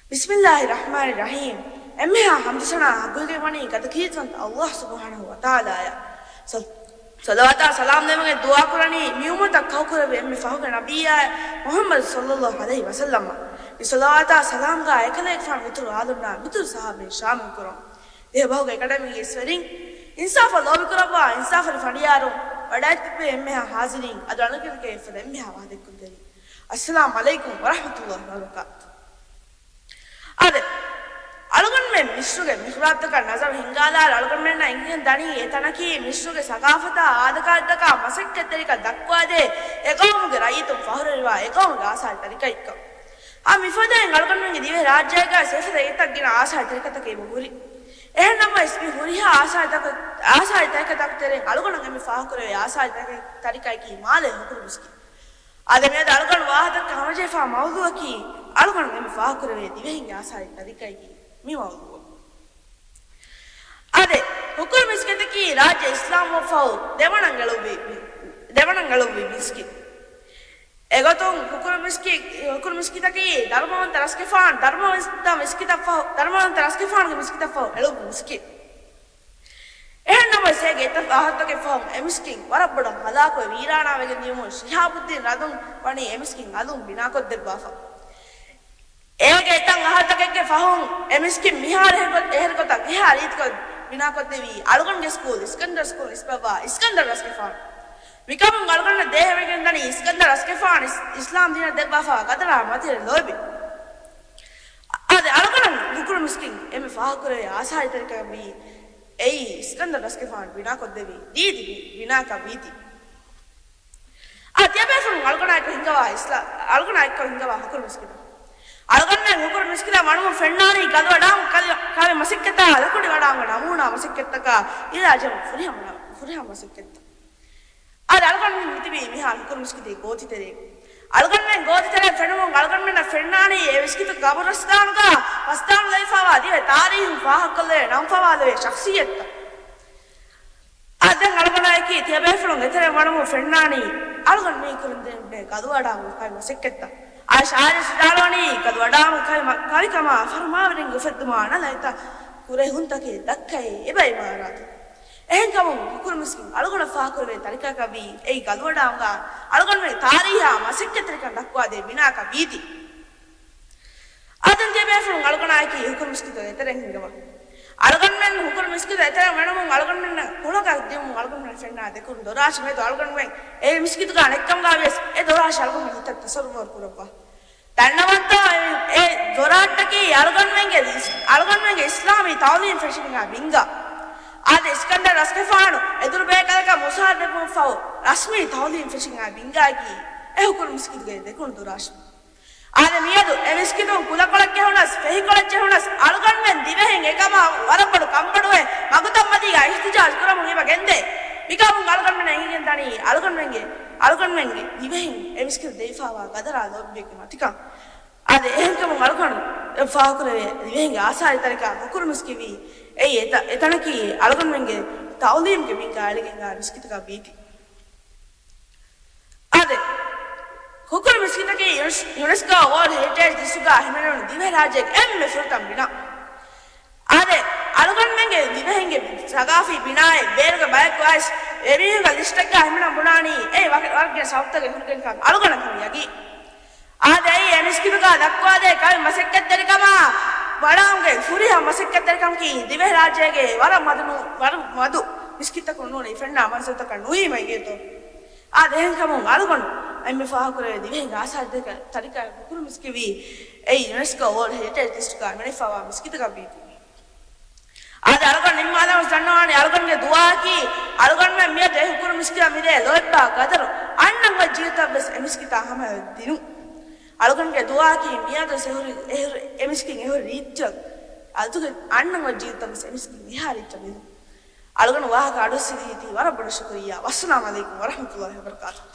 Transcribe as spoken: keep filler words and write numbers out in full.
ބިސްމިއްލާހި ރަޙްމާނި ރަޙީމް. އެންމެހާ ޙަމްދު ސަނާ ޙައްޤުވެގެންވަނީ ގަދަކީރިތިވަންތަ ﷲ ސުބްޙާނަހޫ ވަތަޢާލާއަށް. ޞަ-، ޞަލަވާތާ ސަލާމް ދެމުގެ ދުޢާ ކުރަނީ މި އުއްމަތަށް ކަހުކުރެއްވި އެންމެ ފަހުގެ ނަބިއްޔާ މުޙައްމަދު ޞައްލައްލާހު ޢަލައިހި ވަސައްލަމަށް. މި ޞަލަވާތާ ސަލާމްގާ އެކަލޭގެފާނު އިތުރު އާލުންނާ މިތުރު ޞަޙާބީން ޝާމިލް ކުރުން. ދިވެހިބަހުގެ އެކަޑަމީގެ އިސްވެރިން، އިންސާފަށް ލޯބިކުރައްވާ އިންސާފުވެރި ފަނޑިޔާރުން، ވަޑައިގަތްވި އެންމެހާ ޙާޟިރީން، އަދި އަޅުގަނޑުގެ އެފަދަ އެންމެހާ ވާހަކަދައްކަވަންތެރިން. އައްސަލާމު ޢަލައިކުމް ވަރަޙްމަތުﷲި ވަބަރަކާތު. އާދެ، އަޅުގަނޑުމެން މިސްރުގެ މިޙްރާބްތަކަށް ނަޒަރު ހިންގާލާއިރު އަޅުގަނޑުމެންނަށް އެނގިގެން ދަނީ އެތަނަކީ މިސްރުގެ ސަގާފަތާ އާދަކާދަކާ މަސައްކަތްތެރިކަން ދައްކުވާދޭ އެ ޤައުމުގެ ރައްޔިތުން ފަޚުރުވެރިވާ އެ ޤައުމުގެ އާސާރު ތަރިކައެއްކަން. އާ، މިފަދައިން އަޅުގަނޑުމެންގެ ދިވެހި ރާއްޖޭގަ އެފަދަ އެތައް ގިނަ އާސާރު ތަރިކަތަކެއް އެބަ ހުރި. އެހެންނަމަވެސް މި ހުރިހާ އާސާރުތަކަށް، އާސާރު ތަރިކަތަކުގެ ތެރެއިން އަޅުގަނޑު އެންމެ ފާހަގަކުރެވޭ އާސާރު ތަރި-، ތަރިކައަކީ މާލޭ ހުކުރު މިސްކިތް. އާދެ، މިއަދު އަޅުގަނޑު ވާހަކަ ހަމަޖެހިފާ މައުޟޫއަކީ އަޅުގަނޑު އެންމެ ފާހަގަކުރެވޭ ދިވެހިންގެ އާސާރު ތަރިކައަކީ މި މައުޟޫއަކީ. އާދެ، ހުކުރު މިސްކިތަކީ ރާއްޖެ އިސްލާމްވުމަށްފަހު ދެވަނަ އެޅުއްވި، ދެވަނަ އެޅުއްވި މިސްކިތް. އެގޮތުން ހުކުރު މިސްކި-، ހުކުރު މިސްކިތަކީ ދަރުމަވަންތަ ރަސްގެފާނު، ދަރުމަވަންތަ މިސްކިތަށްފަހު، ދަރުމަވަންތަ ރަސްގެފާނުގެ މިސްކިތަށްފަހު އެޅުއްވި މިސްކިތް. އެހެން ނަމަވެސް އޭގެ އެތައް އަހަރުތަކެއް ފަހުން އެ މިސްކިތް ވަރަށް ބޮޑަށް ހަލާކުވެ ވީރާނާވެގެން ދިޔުމުން ޝިހާބުއްދީން ރަދުން ވަނީ އެ މިސްކިތް އަލުން ބިނާކޮށްދެއްވާފަ. އޭގެ އެތައް އަހަރުތަކެއްގެ ފަހުން އެ މިސްކިތް މިހާރު އެހެރި ގޮ-، އެހެރި ގޮތަށް އެހާ ރީތިކޮށް ބިނާކޮށްދެވީ އަޅުގަނޑުގެ ސްކޫލް، އިސްކަންދަރު ސްކޫލް ނިސްބަތްވާ އިސްކަންދަރު ރަސްގެފާނު. މިކަމުން އަޅުގަނޑަށް ދޭހަވެގެންދަނީ އިސްކަންދަރު ރަސްގެފާނު އިސް-، އިސްލާމް ދީނަށް ދެއްވާފަ ގަދަރާ މަތިވެރި ލޯބި. އާދެ، އަޅުގަނޑަށް ހުކުރު މިސްކިތް އެންމެ ފާހަގަކުރެވޭ އާސާރުތަކެއްކަން ވީ އެއީ އިސްކަންދަރު ރަސްގެފާނު ބިނާކޮށްދެވި ދީދި ބި-، ބިނާކަށް ވީތީ. އާ، ތިޔަބޭފުޅުން އަޅުގަނޑާއެކު ހިންގަވާ އިސްލާ-، އަޅުގަނޑާއެކު ހިންގަވާ ހުކުރު މިސްކިތަށް. އަޅުގަނޑުމެން ހުކުރު މިސްކިތަށް ވަނުމުން ފެންނާނީ ގަދަވަޑާން ކަލި-، ކަވެ މަސައްކަތާ ލަކުޑިވަޑާން ނަމޫނާ މަސައްކަތްތަކާ އިލާޖު ފުރިހަމަ، ފުރިހަމަ މަސައްކަތްތައް. އާދެ، އަޅުގަނޑު މިތިބީ މިހާރު ހުކުރު މިސްކިތުގެ ގޯތިތެރޭގަ. އަޅުގަނޑުމެން ގޯތިތެރެއަށް ފެނުމުން އަޅުގަނޑުމެންނަށް ފެންނާނީ އެ މިސްކިތުގެ ގަބުރުސްތާނުގަ ފަސްދާނުލެވިފައިވާ ދިވެހި ތާރީހުން ފާހަގަކޮށްލެވޭ ނަންފަވާލެވޭ ޝަޚްޞިއްޔަތުތައް. އާ، ދެން އަޅުގަނޑާއެކީ ތިޔަބޭފުޅުން އެތެރެއަށް ވަނުމުން ފެންނާނީ އަޅުގަނޑު މި ކުރަން ދެންނެވި ގަދަވަޑާން ކަވެ މަސައްކަތްތައް. އާ، ޝާއިރު ވިދާޅުވަނީ ގަދަވަޑާން ކަވެ މަ-، ކަވެކަމާ ފަރުމާވެރިންގެ އުފެއްދުމާ ނަލައިތައް ކުރެހުންތަކެއް ދައްކައި އެބަ އިމާރާތު. އެހެންކަމުން ހުކުރު މިސްކިތް އަޅުގަނޑަށް ފާހަގަކުރެވޭ ތަރިކައަކަށްވީ އެއީ ގަދަވަޑާންގާ އަޅުގަނޑުމެން ތާރީހާ މަސައްކަތްތެރިކަން ދައްކުވާދޭ ބިނާއަކަށް ވީތީ. އާދެ، ތިޔަބޭފުޅުން އަޅުގަނޑާއެކީ ހުކުރު މިސްކިތު އެތެރެއަށް ހިންގަވާ. އަޅުގަނޑުމެން ހުކުރު މިސްކިތު އެތެރެއަށް ވަނުމުން އަޅުގަނޑުމެންނަށް ކުޅަކަށް ދިއުމުން އަޅުގަނޑުމެން ފެންނާ ދެކުނު ދޮރާށި މެދު އަޅުގަނޑުމެން އެ މިސްކިތުގަ ނެއްކަމުގަ ވިޔަސް އެ ދޮރާށި އަޅުގަނޑުމެން ހިތަށް ތަޞައްވަރު ކުރައްވާ. ދަންނަވަންތޯ، އެ، އެ ދޮރާށްޓަކީ އަޅުގަނޑުމެންގެ އިސް-، އަޅުގަނޑުމެންގެ އިސްލާމީ ތަޢުލީމް ފެށިގެން ބިންގާ. އާދެ، އިސްކަންދަރު ރަސްގެފާނު އެދުރު ބޭކަލަކަށް މުސާރަ ދެއްވުމަށްފަހު ރަސްމީ ތަޢުލީމް ފެށިގެން ބިންގާއަކީ އެ ހުކުރު މިސްކިތުގެ ދެކުނު ދޮރާށި. އާދެ، މިއަދު އެ މިސްކިތުން ކުލަކޮޅެއް ޖެހުނަސް، ފެހިކޮޅެއް ޖެހުނަސް، އަޅުގަނޑުމެން ދިވެހިން އެކަމާ ވަރަށް ބޮޑު ކަންބޮޑުވެ، މަގުތައްމަތީގަ އިޙްތިޖާޖު ކުރަމުން އެބަ ގެންދޭ. މިކަމުން އަޅުގަނޑުމެން އެނގިގެން ދަނީ، އަޅުގަނޑުމެންގެ، އަޅުގަނޑުމެންގެ ދިވެހިން އެ މިސްކިތަށް ދެވިފައިވާ ގަދަރާ ލޯބިވެގެ މަތިކަން. އާދެ، އެހެންކަމުން އަޅުގަނޑު އެ ފާހަގަކުރެވޭ ދިވެހިންގެ އާސާރު ތަރިކަ ހުކުރު މިސްކިތް ވީ އެއީ އެތަ-، އެތަނަކީ އަޅުގަނޑުމެންގެ ތަޢުލީމްގެ ބިންގާ އެޅިގެން އާ މިސްކިތަކަށް ވީތީ. އާދެ، ހުކުރު މިސްކިތަކީ ޔުނެސް-، ޔުނެސްކޯ ވޯލްޑް ހެރިޓޭޖް ލިސްޓުގަ ހިމެނުނު ދިވެހިރާއްޖޭގެ އެންމެ ފުރަތަމަ ބިނާ. އާދެ، އަޅުގަނޑުމެންގެ ދިވެހިންގެ ސަގާފީ ބިނާއެއް ބޭރުގެ ބަޔަކު އައިސް އެމީހުންގެ ލިސްޓެއްގަ ހިމެނަން ބުނާނީ އެއީ ވަ-، ވަރަށްގިނަ ސަބަބުތަކެއް ހުރިގެންކަން އަޅުގަނޑަށް ހަމަ ޔަގީން. އާދެ، އެއީ އެ މިސްކިތުގަ ދައްކުވާދޭ ކަވެ މަސައްކަތްތެރިކަމާ ވަޑާންގެ ފުރިހަމަ މަސައްކަތްތެރިކަމަކީ ދިވެހިރާއްޖޭގެ ވަރަށް މަދު ނޫ-، ވަރަށް މަދު މިސްކިތަކުން ނޫނީ ފެންނާ މަންޒަރުތަކަށް ނުވީމަ އިނގޭތޯ. އާދެ، އެހެންކަމުން އަޅުގަނޑު އެންމެ ފާހަގަކުރެވޭ ދިވެހިންގެ އާސާރުތަކަށް ތަރިކަ ހުކުރު މިސްކިތް ވީ އެއީ ޔުނެސްކޯ ވޯލްޑް ހެރިޓޭޖް ލިސްޓުގަ ހިމެނިފައިވާ މިސްކިތަކަށް ވީތީ. އާދެ، އަޅުގަނޑު ނިންމާލަމުން ދަންނަވާނީ އަޅުގަނޑުގެ ދުޢާއަކީ އަޅުގަނޑުމެން މިއަދު އެ ހުކުރު މިސްކިތަށް މިދޭ ލޯތްބާ ގަދަރު އަންނަން އޮތް ޖީވިތައްވެސް އެ މިސްކިތާ ހަމަޔަށް ދިނުން. އަޅުގަނޑުގެ ދުޢާއަކީ މިއަދު އެހުރި، އެހުރި، އެ މިސްކިތް އެހުރި ރީއްޗަށް އަދުގެ އަންނަން އޮތް ޖީވިތައްވެސް އެ މިސްކިތް މިހާ ރީއްޗަށް މިދުން. އަޅުގަނޑު ވާހަކަ އަޑުއައްސިދީތީ ވަރަށް ބޮޑަށް ޝުކުރިއްޔާ. ވައްސަލާމް ޢަލައިކުމް ވަރަޙްމަތުﷲި ވަބަރަކާތުހު.